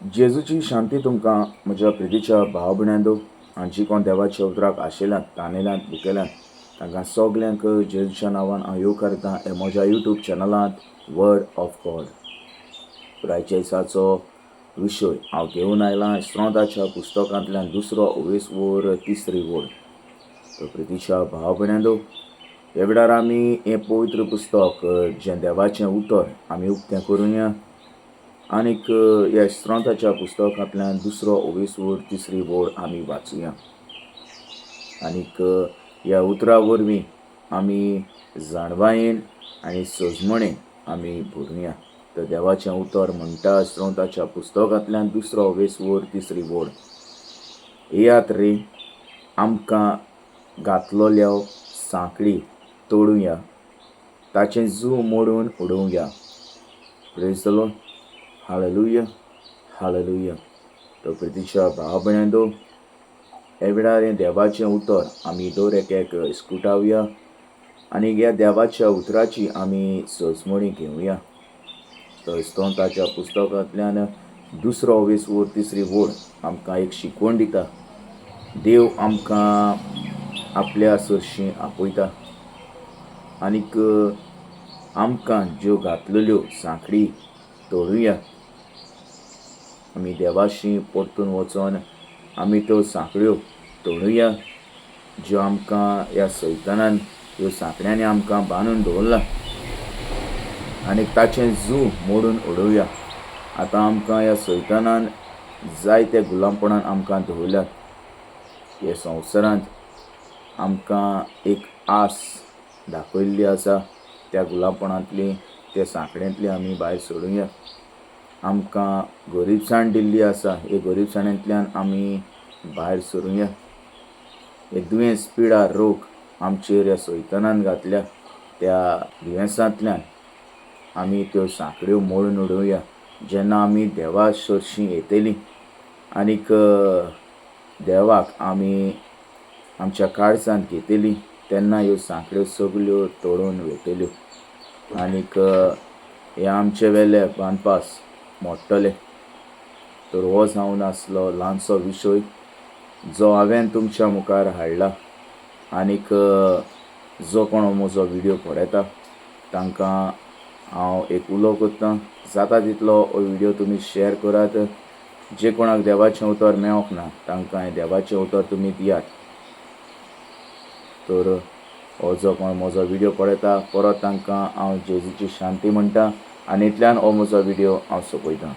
जेजूची शांती तुमकां म्हज्या प्रितीच्या भाव भयणांनो आनी जी कोण देवाच्या उतराक आशिल्ल्यान तानेल्यात भुकेल्यात तांकां सगल्यांक जेजूच्या नांवान हांव येवकार दितां हे म्हज्या युट्यूब चॅनलांत वर्ड ऑफ गॉड. पुरायच्या दिसाचो विशय हांव घेवन आयलां स्त्रोताच्या पुस्तकांतल्यान दुसरो वीस वर तिसरी वळ. तर प्रितीच्या भाव भयणांनो, ह्या वेळार आमी हें पवित्र पुस्तक जें देवाचें उतर आमी उक्तें करुया आनीक ह्या स्त्रोताच्या पुस्तकांतल्यान दुसरो वीस वर तिसरी वळ आमी वाचुया आनीक ह्या उतरा वरवीं आमी जाणवायेन आनी सजमणेन आमी भरुया. तर देवाचें उतर म्हणटा स्त्रोताच्या पुस्तकांतल्यान दुसरो वीस वर तिसरी वळ, येयात रे आमकां घातलोल्या सांकळी तोडुया, ताचें जू मोडून उडोवया. Praise the Lord, hallelujah, hallelujah. तर प्रितीच्या भाव भयणांनो, ह्या वेळार हें देवाचें उतर आमी दर एक एक इस्कुटावया आनी ह्या देवाच्या उतराची आमी सजमणी घेवया. तर स्तोत्राच्या पुस्तकांतल्यान दुसरो वीस वर तिसरी वळ आमकां एक शिकवण दिता. देव आमकां आपल्या सरशीं आपयता आनीक आमकां ज्यो घातलेल्यो सांकळी तोडुया. आमी देवाशी परतून वचोन आमी त्यो सांकळ्यो तोडुया ज्यो आमकां ह्या सैतानान ह्यो सांकड्यांनी आमकां बांदून दवरला आनी ताचें जू मोडून उडोवया. आतां आमकां ह्या सैतानान जायते गुलामपणान आमकां दवरल्यात. ह्या संवसारांत आमकां एक आस दाखयल्ली आसा, त्या गुलामपणांतली त्या सांकड्यांतली आमी भायर सोडुया. आमकां गरिबसाण दिल्ली आसा, हे गरिबसाणेंतल्यान आमी भायर सरुया. हे दुयेंस पिडा रोग आमचेर ह्या सैतानान घातल्या त्या दुयेंसांतल्यान आमी त्यो सांकड्यो मोडून उडोवया. जेन्ना आमी देवा सरशीं येतलीं आनीक देवाक आमी आमच्या काळजांत घेतली तेन्ना ह्यो सांकड्यो सगल्यो तोडून वयतल्यो आनीक हे आमचे वेले बांदपास मोडटले. तर हो जावन आसलो ल्हानसो विशय जो हांवें तुमच्या मुखार हाडला आनीक जो कोण म्हजो व्हिडियो पळयता तांकां हांव एक उलो करतां, जाता तितलो हो व्हिडियो तुमी शेअर करात. जे कोणाक देवाचें उतर मेळोंक ना तांकां हें देवाचें उतर तुमी दियात. तर हो जो कोण म्हजो व्हिडियो पळयता परत तांकां हांव जेजूची शांती म्हणटा आनी इतल्यान हो म्हजो व्हिडियो हांव सोंपयतां.